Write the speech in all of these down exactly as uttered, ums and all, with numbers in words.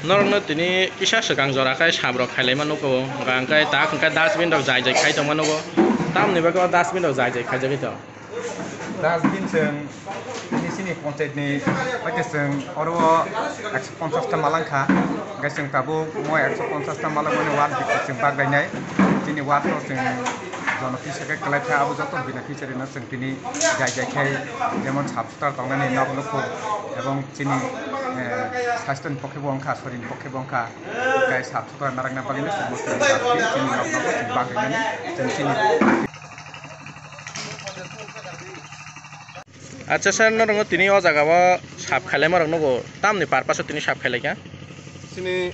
Norokno tini kisa swkang jora khe sabrok khailaima nugo, hwnkha hwnkhe tak hwnkhe dustbin rok jai jai khai tongma nugo. Tamoni bagwi o dustbin rok jai jai khaijagwi tong. Dustbin chwng tini chini panchayat ni hwnkhe chwng oro o ekso ponchash ta malang kha, hwnkhe chwng tabuk mo ekso ponchash ta malang mani ward bisi chwng bak lainai. Chini ward o chwng jono kisa khe kwlai kha, abo joto beneficiary no chwng tini jai jai khai jemon sap sutra tongnani nok nukhung ebong chini, eh, sasthoni pokhe bo wngkha, sorini pokhe bo wngkha, tei sap sutra narwkna bagwi no chwng bo chwng chini nok no bo chwng bagwi mani chwng chini. Acha sir, norok tini o jaga o sap khailaima rok nugo, tamni purpose o tini sap khailaikha? Chini,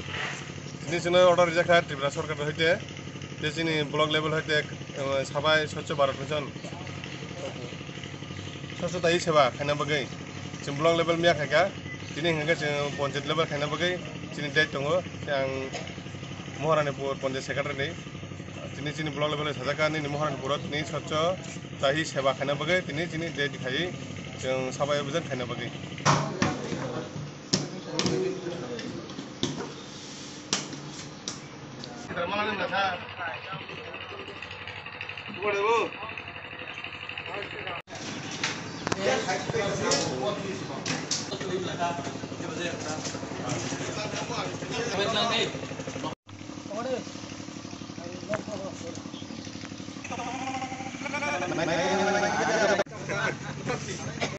chini chwngno order rijak kha Tripura Sarkar bai hoite, tei chini block level hoite, eh, sabai Swachh Bharat Mission, Swachhata hi Seva khaina bagwi chwng block level miya khaikha, tini hwnkhe chwng panchayat level khaina bagwi chini date tongo. Ang Maharanipur panchayat secretary ni, tini chini block level sajak kha nini Maharanipur o tini Swachhata hi Seva khaina bagwi tini chini date khaiwi chwng sabai abhijan khaina bagwi.